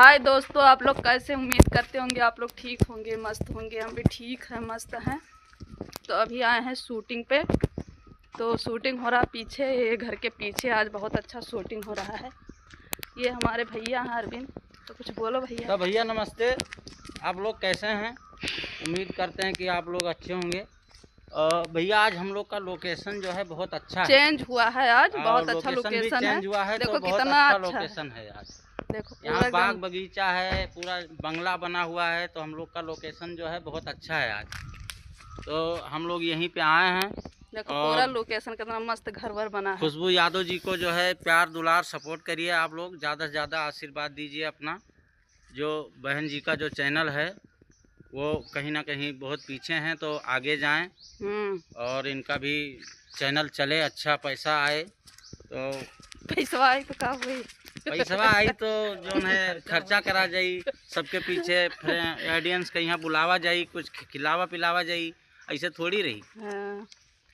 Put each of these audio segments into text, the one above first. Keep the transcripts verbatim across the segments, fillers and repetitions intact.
हाय दोस्तों, आप लोग कैसे? उम्मीद करते होंगे आप लोग ठीक होंगे, मस्त होंगे। हम भी ठीक हैं, मस्त हैं। तो अभी आए हैं शूटिंग पे, तो शूटिंग हो रहा पीछे, ये घर के पीछे आज बहुत अच्छा शूटिंग हो रहा है। ये हमारे भैया हैं अरविंद, तो कुछ बोलो भैया। तो भैया नमस्ते, आप लोग कैसे हैं? उम्मीद करते हैं कि आप लोग अच्छे होंगे। अ, भैया आज हम लोग का लोकेशन जो है बहुत अच्छा है। चेंज हुआ है आज, और बहुत अच्छा लोकेशन भी लोकेशन है। चेंज हुआ है, तो देखो बहुत कितना अच्छा अच्छा है। लोकेशन है आज। देखो यहाँ पूरा बाग एकदम बगीचा है, पूरा बंगला बना हुआ है, तो हम लोग का लोकेशन जो है बहुत अच्छा है आज। तो हम लोग यहीं पे आए हैं। देखो और पूरा लोकेशन कितना मस्त घर वर बना है। खुशबू यादव जी को जो है प्यार दुलार सपोर्ट करिए आप लोग, ज़्यादा से ज़्यादा आशीर्वाद दीजिए अपना। जो बहन जी का जो चैनल है वो कहीं ना कहीं बहुत पीछे हैं, तो आगे जाएं हम्म। और इनका भी चैनल चले, अच्छा पैसा आए। तो पैसवा आई तो का हुई? पैसवा आई तो जो है खर्चा करा जाई, सबके पीछे ऑडियंस के यहाँ बुलावा जाई, कुछ खिलावा पिलावा जाई, ऐसे थोड़ी रही। हाँ,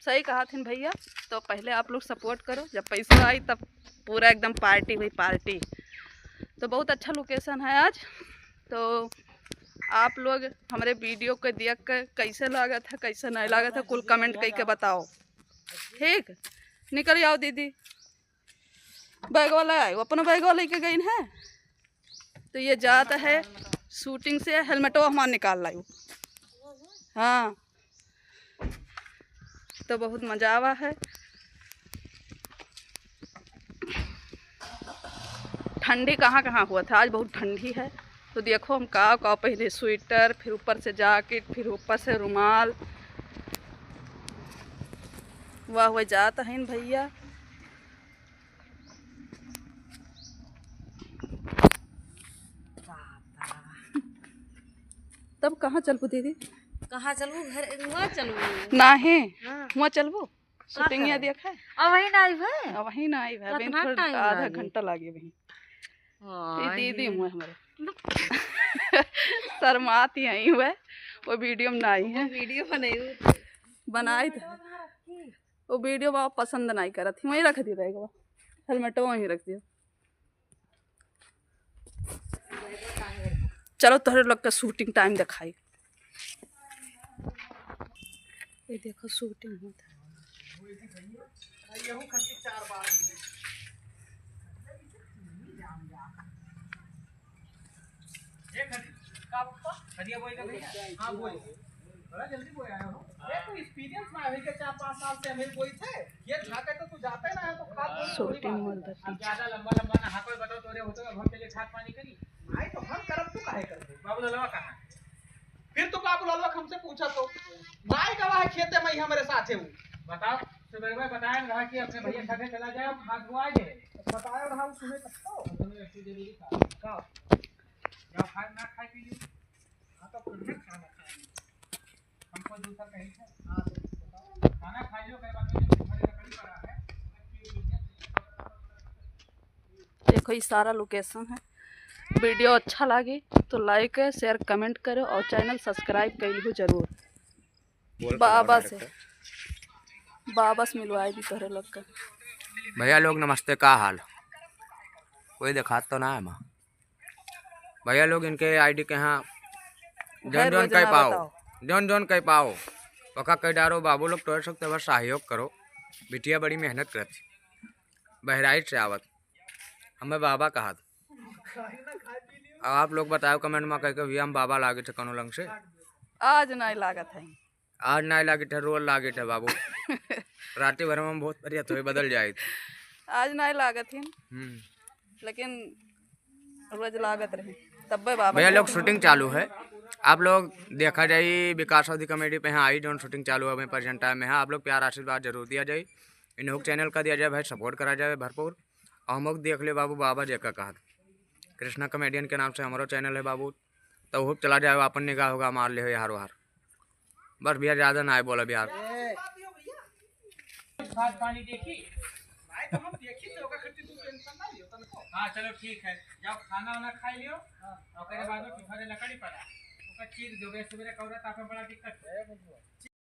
सही कहा थिन भैया। तो पहले आप लोग सपोर्ट करो, जब पैसा आई तब पूरा एकदम पार्टी हुई, पार्टी। तो बहुत अच्छा लोकेशन है आज। तो आप लोग हमरे वीडियो के देख के कैसे लागत है, कैसे नहीं लागत है, कुल कमेंट करके बताओ। ठीक, निकल आओ दीदी, बैगवा ले आयो, अपना बैगवा लेके गई है। तो ये जात है शूटिंग से, हेलमेटवा हमार निकाल लायो। हाँ, तो बहुत मजा आवा है। ठंडी कहाँ कहाँ हुआ था, आज बहुत ठंडी है। तो देखो हम का का पहने, स्वेटर, फिर ऊपर से जैकेट, फिर ऊपर से रुमाल। वाह, वह जात है भैया। तब कहाँ चलबू दीदी? कहाँ चलबू? घर, हुआ चलबू? नाही, हाँ। हुआ चलबू? शूटिंग यहाँ देखा है? अब वही ना आई है। अब वही ना आई है, अभी कितना थोड़ा टाइम आधा लागे? घंटा लागे वही। हाँ, ये दीदी ये हुए हमारे। शर्माती आई हुए, वो वीडियो में ना आई वो है। वीडियो बनाई हुई। बनाई तो वो वीडियो बाबा पसंद नहीं करत थी, वहीं रख दिया बैगवा, हेलमेटो वहीं रख दिया। चलो तोहरे लोग का शूटिंग टाइम दिखाई। ये देखो शूटिंग होता है। देख हटी, का पप्पा? हटिया बोई का भैया? हाँ, बोई। बड़ा जल्दी बोई आए हो। अरे, तू एक्सपीरियंस ना है, के चार पाँच साल से हमें बोई थे। ये झाँके तो तू जाते ना है, तो खाद बोई थोड़ी शूटिंग बात होता है। अब ज्यादा लंबा, लंबा ना हाको, बताओ, तोरे होते अब हम चलिए खाद पानी करी। नहीं, तो हम करब, तू काहे करबे? बाबू ललवा कहाँ है? फिर तो बाबू ललवा हमसे पूछा तो। नाई गवा है खेते में ही हमरे साथ है वो। बताओ, सुबह में बताया रहा कि अपने भैया साथे चला जाए, खाद बोआ जाए। बताया रहा वो तुम्हें कब तो? तुम्हें ऐसी जरूरी था। का? या खाए ना खाए पी लियो। हाँ, तो फिर मैं खाना खाए। हमको दूसरा कहीं से? हाँ, तो बताओ। खाना खा लियो, कई बात नहीं, तुम्हारी लकड़ी पड़ा है। देखो, ये सारा लोकेशन है। वीडियो अच्छा लागे तो लाइक, शेयर, कमेंट करो और चैनल सब्सक्राइब कर लियो जरूर। बोल, बाबा से, बाबा से मिलवाए दी तोहरे लोग का। भैया लोग नमस्ते, का हाल? कोई देखात तो ना है माँ। भैया लोग इनके आईडी के यहाँ जौन जौन कह पाओ, जौन जौन कह पाओ, ओका कह डारो। बाबू लोग तोहरे सकते बस सहयोग करो। बिटिया बड़ी मेहनत करत, बहराइच से आवत, हमें बाबा कहत। अब आप लोग बताओ कमेंट में कह के, भैया हम बाबा लागे थे कौनो लंग से? आज नहीं लागत है। आज नाय लागित है, रोल लागित है बाबू। राती भर में बहुत बढ़िया थोड़ी बदल जाए। आज नाय लागत हिन, हम्म। लेकिन रोज लागत रही, तब्बे बाबा भैया के लोग शूटिंग चालू है। आप लोग देखा जाई विकास अवधी कॉमेडी पे, हाँ, आई जौन शूटिंग चालू है, अभी प्रेजेंट टाइम में है। आप लोग प्यार आशीर्वाद जरूर दिया जाए, इन्हों चैनल का दिया जाए भाई, सपोर्ट करा जाए भरपूर। और हम लोग देख ले बाबू बाबा जी का कहा कृष्णा कॉमेडियन के नाम से हमारो चैनल है बाबू, तो वो चला जाए, अपन निगाह होगा मार ले हो यार वार। बस भैया, ज्यादा ना आए बोला भैया। खाद पानी देखी। भाई, तो हम देखी थे, ओकर खातिर तू टेंशन ना लियो तनको। हाँ, चलो ठीक है, जाओ खाना वाना खा लियो, ओकरे बाद में तुम्हारे लकड़ी पड़ा, ओकर चीर दो, बे सुबेरे कौरा तापे बड़ा दिक्कत है।